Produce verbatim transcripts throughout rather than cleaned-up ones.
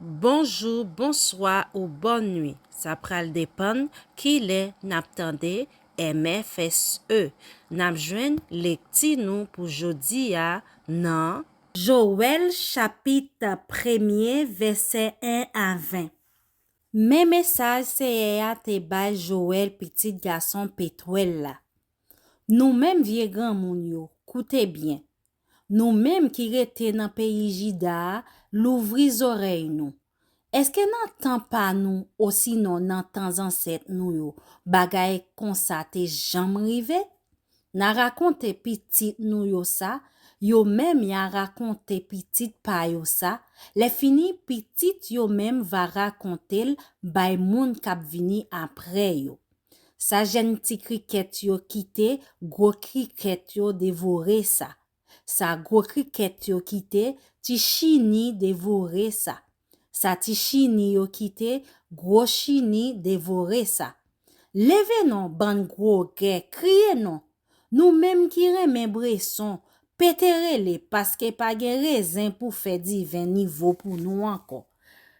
Bonjou, bonswa ou bòn nwi. Sa pral depann kilè n ap tande M F S E. N ap jwenn lekti nou pou jodi a nan Jowèl chapit premye, vèsè en a ven. Men mesaj Seyè a te bay Jowèl, pitit gason Petwèl la. Nou menm vye granmoun yo, koute byen. Nou menm ki rete nan peyi Jida a, louvri zòrèy nou. Èske nan tan pa nou, osinon nan tan zansèt nou yo, bagay konsa te janm rive? N a rakonte pitit nou yo sa, yo menm y a rakonte pitit pa yo sa, lèfini pitit yo menm va rakonte l bay moun k ap vini apre yo. Sa jèn ti krikèt yo kite, gwo krikèt yo devore sa. Sa gwo krikèt yo kite, ti chini devore sa. Sa ti chini yo kite, gwo chini devore sa. Leve non, bann gwo gè, kriye non! Nou menm ki renmen breson, pete rele, paske pa gen rezen pou fè diven nivo pou nou ankò.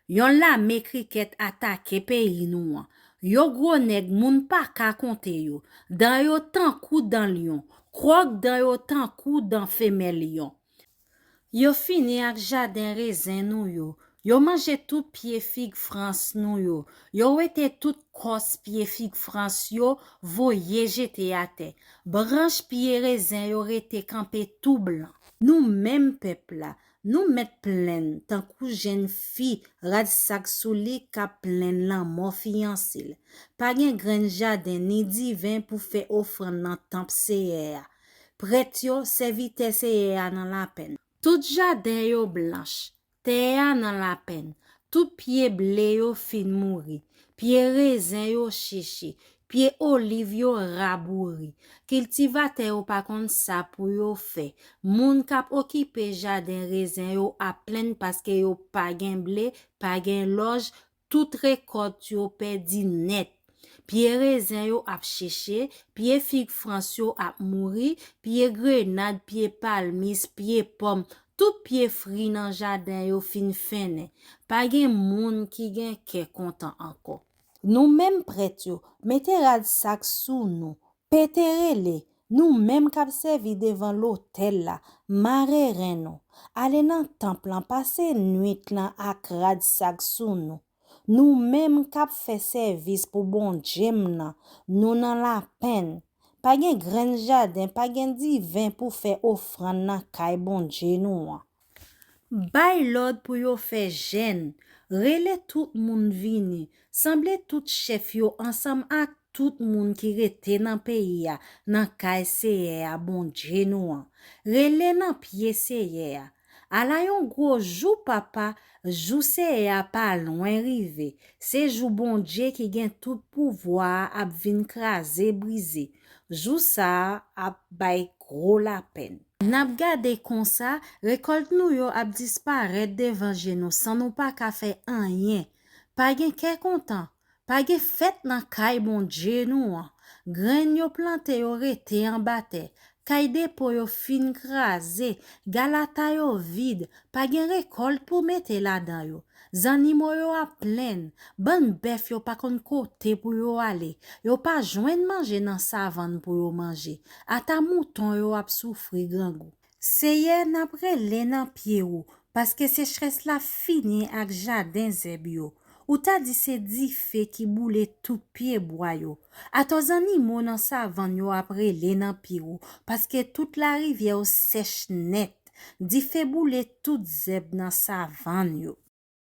Yon lame krikèt atake peyi nou an. Yo gwo nèg moun pa ka konte yo. Dan yo tankou dan lyon, kwòk dan yo tankou dan femèl lyon. Yo fini ak jaden rezen nou yo. Yo manje tout pye fig frans nou yo. Yo wete tout kòs pye fig frans yo, voye jete atè. Branch pye rezen yo rete kanpe tou blan. Nou menm pèp la, nou mèt plenn tankou jèn fi rad sak sou li k ap plenn lanmò fiyanse l. Pa gen grenn jaden ni diven pou fè ofrann nan tanp Seyè a. Prèt yo, sèvitè Seyè a nan lapenn. Tout jaden yo blanch, tè a nan lapenn. Tout pye ble yo fin mouri, pye rezen yo cheche, pye oliv yo rabouri. Kiltivatè yo pa konn sa pou yo fè. Moun k ap okipe jaden rezen yo ap plenn paske yo pa gen ble, pa gen lòj, tout rekòt yo pèdi nèt. Pye rezen yo ap cheche, pye fig frans yo ap mouri, pye grenad, pye palmis, pye pòm, tout pye fri nan jaden yo fin fennen. Pa gen moun ki gen kè kontan ankò. Nou menm prèt yo, mete rad sak sou nou, pete rele, nou menm k ap sèvi devan lotèl la, mare ren nou, ale nan tanp lan, pase nwit lan ak rad sak sou nou. Nou menm k ap fè sèvis pou Bondye m nan, nou nan lapenn. Pa gen grenn jaden, pa gen diven pou fè ofrann nan kay Bondye nou an. Bay lòd pou yo fè jèn, rele tout moun vini, sanble tout chèf yo ansanm ak tout moun ki rete nan peyi a, nan kay Seyè a, Bondye nou an. Rele nan pye Seyè a. Ala yon gwo jou, papa, jou Seyè a pa lwen rive. Se jou Bondye ki gen tout pouvwa a ap vin kraze brize. Jou sa a ap bay gwo lapenn. N ap gade konsa, rekòlt nou yo ap disparèt devan je nou san nou pa ka fè anyen. Pa gen kè kontan, pa gen fèt nan kay Bondye nou an. Grenn yo plante yo rete anba tè. Kay depo yo fin kraze, galata yo vid, pa gen rekòlt pou mete ladan yo. Zannimo yo ap plenn, bann bèf yo pa konn kote pou yo ale, yo pa jwenn manje nan savann pou yo manje, ata mouton yo ap soufri grangou. Seyè, n ap rele nan pye ou, paske sechrès la fini ak jaden zèb yo. Ou ta di se dife ki boule tout pyebwa yo. Atò zannimo nan savann yo ap rele nan pye ou, paske tout larivyè yo sèch nèt. Dife boule tout zèb nan savann yo.